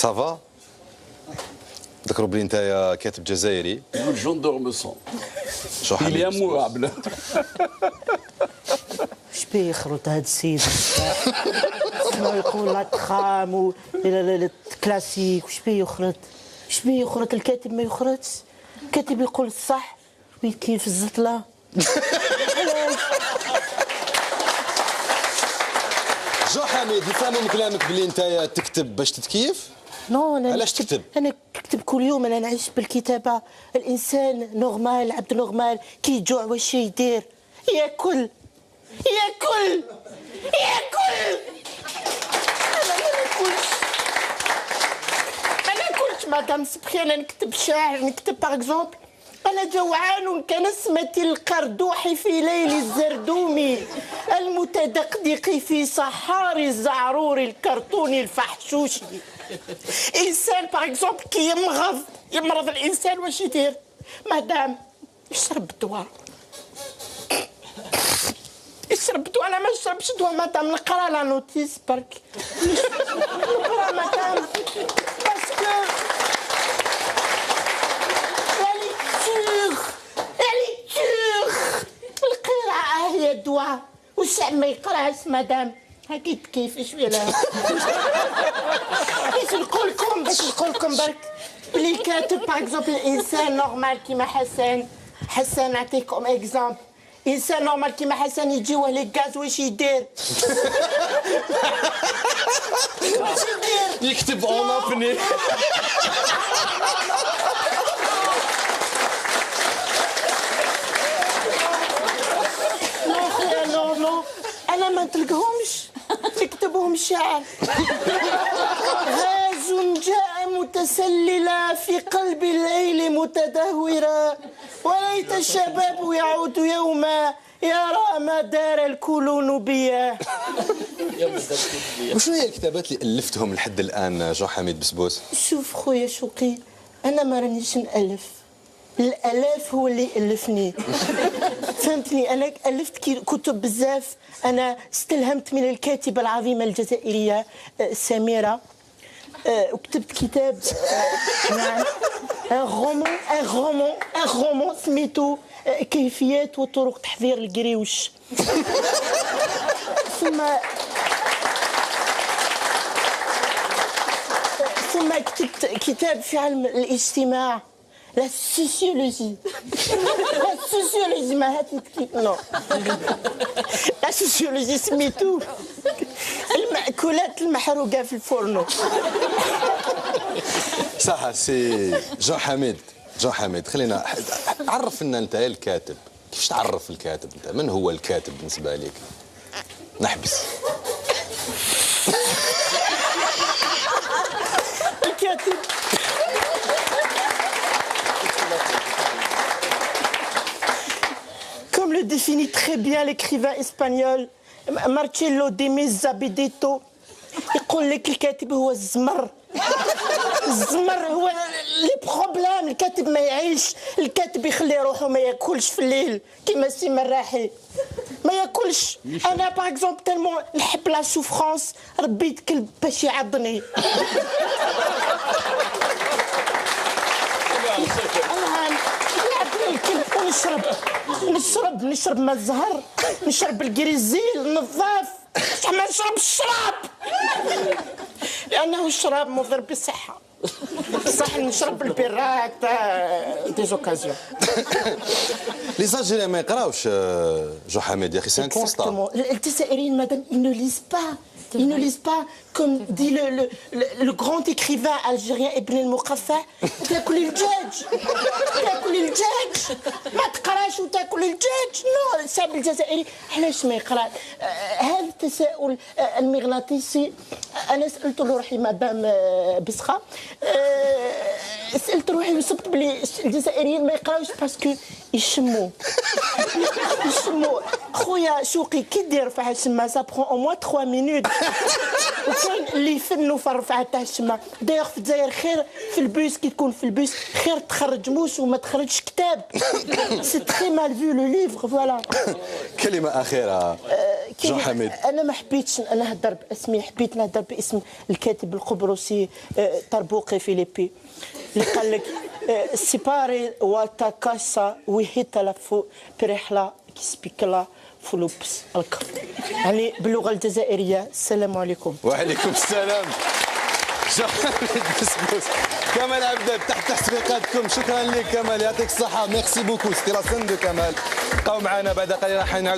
ça va؟ ذكروا بلي انت كاتب جزائري. J'endors son. جو Il est حميد. immourable. اش بيه يخرط هذا السيد؟ اسمه يقول la trame الكلاسيك، وش بيه يخرط؟ اش بيه يخرط؟ الكاتب ما يخرطش، الكاتب يقول الصح ويكيف الزطله. علاش؟ جو حميد، نفهموا من كلامك بلي انت تكتب باش تتكيف؟ non، انا علاش تكتب؟ انا نكتب كل يوم، انا نعيش بالكتابه. الانسان normal، عبد normal، كي يجوع واش يدير؟ ياكل ياكل ياكل. انا ما ناكلش، ما ناكلش مدام سبخي. انا نكتب شعر، نكتب par exemple: أنا جوعان كنسمة القردوح في ليل الزردوم المتدقدق في صحاري الزعرور الكرتون الفحشوش. إنسان par exemple كي يمرض، يمرض الإنسان واش يدير؟ مدام يشرب الدواء، يشرب دواء. انا ما نشربش دواء مدام، نقرا la notice برك، نقرا madame، parce que la lecture، la lecture، القراءة هي الدواء، والشعب ما يقراش مدام. هاكي كيف شوية لا باش نقول لكم برك بلي كاتب par exemple الانسان normal كيما حسن، حسن نعطيكم exemple، انسان normal كيما حسن يجيوه les gaz واش يدير؟ واش يدير؟ يكتب en apnée. non خويا، non non، انا ما نطلقهمش، نكتبهم شعر. غاز جاء متسللا في قلب الليل متدهورا، وليت الشباب يعود يوما يرى ما دار الكلون بيا. وشنو هي الكتابات اللي الفتهم لحد الان جو حميد بسبوس؟ شوف خويا شوقي، انا ما رانيش نالف، الالاف هو اللي الفني، فهمتني؟ انا الفت كتب بزاف. انا استلهمت من الكاتبة العظيمة الجزائرية سميره، وكتبت كتاب، نعم، un roman، un roman، un roman سميتو كيفيات وطرق تحضير القريوش. ثم كتبت كتاب في علم الاجتماع، la sociologie، la sociologie، ما هات non، la sociologie، سميتو المأكولات المحروقة في الفرن. صح سي جو حميد، جو حميد، خلينا عرف لنا انت الكاتب، كيفاش تعرف الكاتب انت؟ من هو الكاتب بالنسبة لك؟ نحبس. الكاتب Comme le définit très bien l'écrivain espagnol Marcelo de Meza Benedetto، يقول لك الكاتب هو الزمر، الزمر هو les problèmes. الكاتب ما يعيش، الكاتب يخلي روحه ما ياكلش في الليل كيما سي مراحي ما ياكلش. انا par exemple tellement نحب la souffrance ربيت كلب باش يعضني. انا يعضني الكلب ونشرب، نشرب، نشرب ماء الزهر، نشرب الجريزيل النظاف، بصح ما نشرب الشراب لانه الشراب مضر بالصحه، بصح نشرب البيرة des occasions. les Algériens ما يقراوش جو حميد يا اخي، c'est un constat. Exactement. الجزائريين madame, ils ne lisent pas. Ils ne lisent pas, comme dit le grand écrivain algérien ابن المقفع: تاكل الدجاج، تاكل الدجاج، ما تقراش وتاكل الدجاج. non، الشعب الجزائري علاش ما يقرا؟ هذا التساؤل المغناطيسي انا سالت روحي مدام بسخه، سالت روحي وصبت بلي الجزائريين ما يقراوش parce que يشموا، يشموا. خويا شوقي، كي دير رفعه الشمه ça prend au moins 3 minutes، وكاين اللي يفنوا في الرفعة تاع الشمه. d'ailleurs في الجزائر خير في البوس، كي تكون في البوس خير تخرج موس وما تخرجش كتاب، c'est très mal vu le livre، voilà. كلمة اخيره. جان حميد. انا ما حبيتش نهضر باسمي، حبيت نهضر باسم الكاتب القبرصي طربوقي فيليبي اللي قال لك سيباري واتاكاسا وهيتا لافو برحله كيسبيكلا فلوبس الك، يعني باللغة الجزائريه: السلام عليكم. وعليكم السلام. جان حميد بسبوس، كمال عبداد تحت تصفيقاتكم. شكرا لك كمال، يعطيك الصحة، merci beaucoup. c'était la scène de كمال. بقاو معنا، بعد قليل راح نعود.